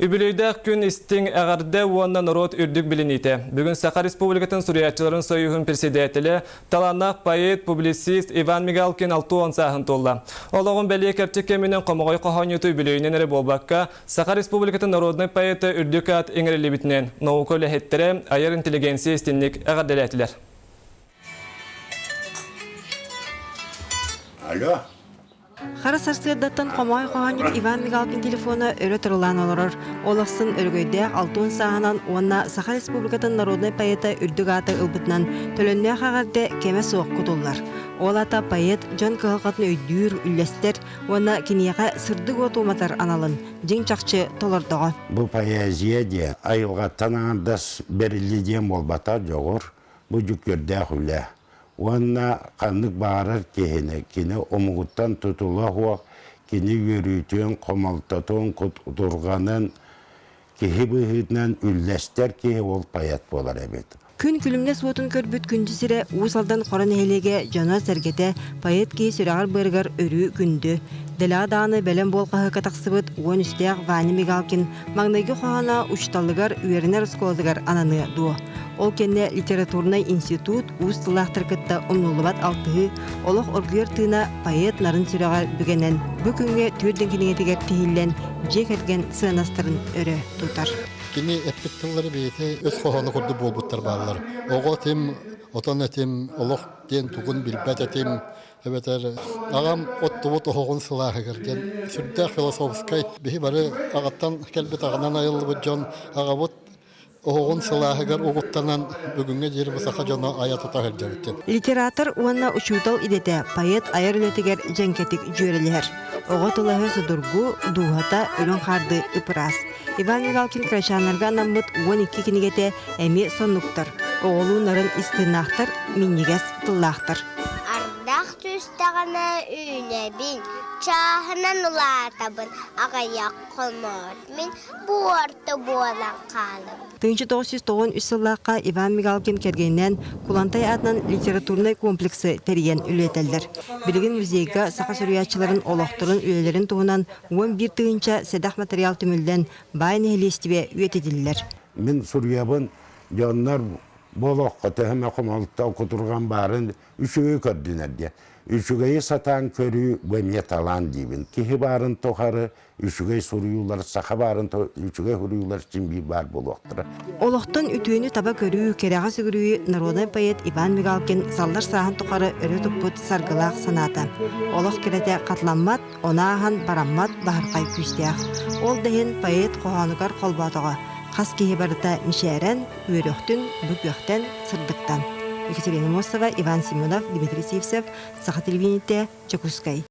Үбүлүөйдээх күн истиҥ эҕэрдэ уонна норуот үрдүк билиниитэ. Бүгүн Саха Республикатын суруйааччыларын союһун председателэ, талааннаах поэт, публицист Иван Мигалкин 60 сааһын туолла. Олоҕун бэлиэ кэрчик кэминэн хомоҕой хоһоонньуту үбүлүөйүнэн эрэ буолбакка, Саха Республикатын народнай поэта үрдүк аат иҥэриллибитинэн наука үлэһиттэрэ, айар интеллигенция истинник эҕэрдэлээтилэр. Алло. Хара сарсыардаттан хомоой хоһоонньут Иван Мигалкин телефона өрө турулаан олорор. Ол ахсын өрөгөйдөөх алтуон сааһынан уонна Саха Республикатын народнай поэта үрдүк ааты ылбытынан төлөннөөх эҕэрдэ кэмэ суох кутуллар. Ол аата поэт дьон кыһалҕатын өйдүүр, үллэстэр уонна киниэхэ сырдык уоту уматар аналын дьиҥ-чахчы толордоҕо. Бу поэзия диэн айылҕаттан аҥардас бэриллии диэн буолбатах дьоҕур, бу дьүккүөрдээх үлэ. Уонна ханнык баҕарар киһини, кини омугуттан тутула суох, кини үөрүүтүн, хомолтотун, кутурҕанын киһи быһыытынан үллэстэр киһи ол поэт буолар эбит. Күн күлүмнэс уотун көрбүт күндү сирэ Уус Алдан Хоро нэһилиэгэ дьоно-сэргэтэ поэт киһи сүрэҕэр-быарыгар өрүү күндү. Дэлэҕэ даҕаны бэлэм буол хаһыакка тахсыбыт уон үстээх Ваня Мигалкин маҥнайгы хоһооно учууталыгар үөрэнэр оскуолатыгар ананыа дуо? Ол кэннэ литературнай институт уус тыллаахтары кытта умнуллубат алтыһыы, олох оргуйар тыына поэт нарын сүрэҕэр бүгэнэн, бу күҥҥэ түөрт кинигэтигэр тиһиллэн, дьиэ кэргэн сыаннастарын өрө тутар. Кини эппит тыллары бэйэтэ өс хоһооно курдук буолбуттар бааллар. Оҕо этим, отон этим, олох диэн тугун билбэт этим, эбэтэр аҕам оттубут оһоҕун сылааһыгар диэн сүрдээх философскай биһи бары аҕаттан кэлбит аҕанан айыллыбыт дьон аҕабыт оһоҕун сылааһыгар угуттанан бүгүҥҥэ диэри бу саха дьоно айа тута сылдьабыт диэн. Литератор уонна учуутал идэтэ поэт айар үлэтигэр дьэҥкэтик дьүөрэлэһэр. Оҕо тылаһы судургу, дууһата үрүҥ хаарды ып-ыраас. Иван Мигалкин кырачааннарга анаммыт 12 кинигэтэ эмиэ соннуктар, оҕолуу нарын ис тыыннаахтар, минньигэс тыллаахтар. Ардах түстэҕинэ үүнэбин, чааһынан улаатабын, аҕыйах хомоот мин буорта буолан хаалабын. 1993 сыллаахха Иван Мигалкин кэргэнинээн Кулантай аатынан литературнай комплексы тэрийэн үлэлэтэллэр. Билигин музейга саха суруйааччыларын олохторун, үлэлэрин туһунан 11 тыһыынча сэдэх материал түмүллэн, баай нэһилиэстибэ үйэтитиллэр. Мин суруйабын, дьоннор бу олоххо төһө эмэ хомолто, кутурҕан баарын үчүгэйи көрдүнэр диэн. Үчүгэйи сатаан көрүү бу эмиэ талаан диибин. Киһи баарын тухары үчүгэй суруйуулар, саха баарын үчүгэй суруйуулар син биир баар буолуохтара. Олохтон үтүөнү таба көрүү, кэрэҕэ сүгүрүйүү народнай поэт Иван Мигалкин саллар сааһын тухары өрө туппут саргылаах санаата. Олох кэрэтэ хатыламмат, ону ааһан бараммат баһырхай күүстээх. Ол да иһин поэт хоһоонугар холбоотоҕо хас киһи барыта мичээрэн, үөрүөхтүн, бу күөхтэн, сырдыктан. Екатерина Мосова, Иван Семенов, Дмитрий Сивцев, Саха телевидениетэ, Дьокуускай.